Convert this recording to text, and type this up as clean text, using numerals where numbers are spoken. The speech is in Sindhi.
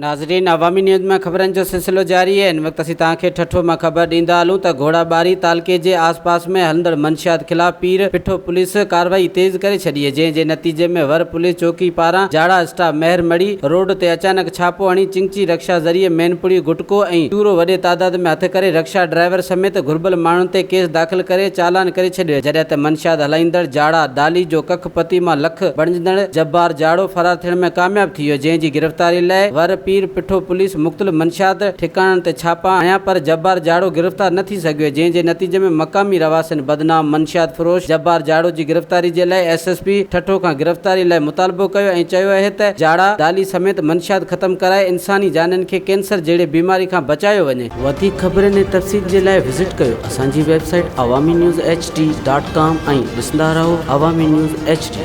ناظرين عوامي نيوز ۾ خبرن جو سلسلو جاري آهي هن وقت اسين توهان کي ٺٽو مان خبر ڏيندا هلون ته گهوڙا ٻاري تعلقي جي آس پاس ۾ هلندڙ منشيات خلاف پير پٺو پوليس ڪارروائي تيز ڪري ڇڏي آهي جنهن جي نتيجي ۾ ور پوليس چوڪي پاران جاڙا اسٽاپ مهر مڙي روڊ تي اچانڪ ڇاپو هڻي چنگچي رڪشا ذريعي مينپڙي گٽڪو ۽ چورو وڏي تعداد ۾ هٿ ڪري رڪشا ڊرائيور سميت گهربل ماڻهن تي ڪيس داخل ڪري چالان ڪري ڇڏيو جڏهن ته منشيات هلائيندڙ جاڙا ڊالي جو ڪک پتي مان لک بڻجندڙ جبار جاڙو فرار ٿيڻ ۾ ڪامياب ٿي ويو جنهن جي گرفتاري لاء ور پير پٺو پوليس مختلف منشيات ٺڪاڻن تي ڇاپا هنيا پر جبار جاڙو گرفتار نه ٿي سگهيو جنهن جي نتيجي ۾ مقامي رهواسين بدنام منشيات فروش جبار جاڙو جي گرفتاري جي لاء ايس ايس پي ٺٽو کان گرفتاري لاء مطالبو ڪيو ۽ چيو اهي ته جاڙا ڊالي سميت منشيات ختم ڪرائي انساني جانين کي ڪينسر جهڙي بيماري کان بچايو وڃي. وڌيڪ خبرن ۽ تفصيل جي لاء وزٽ ڪيو اسان جي website Awami news H D dot com ۽ ڏسندا رهو عوامي نيوز ايڇ ڊي.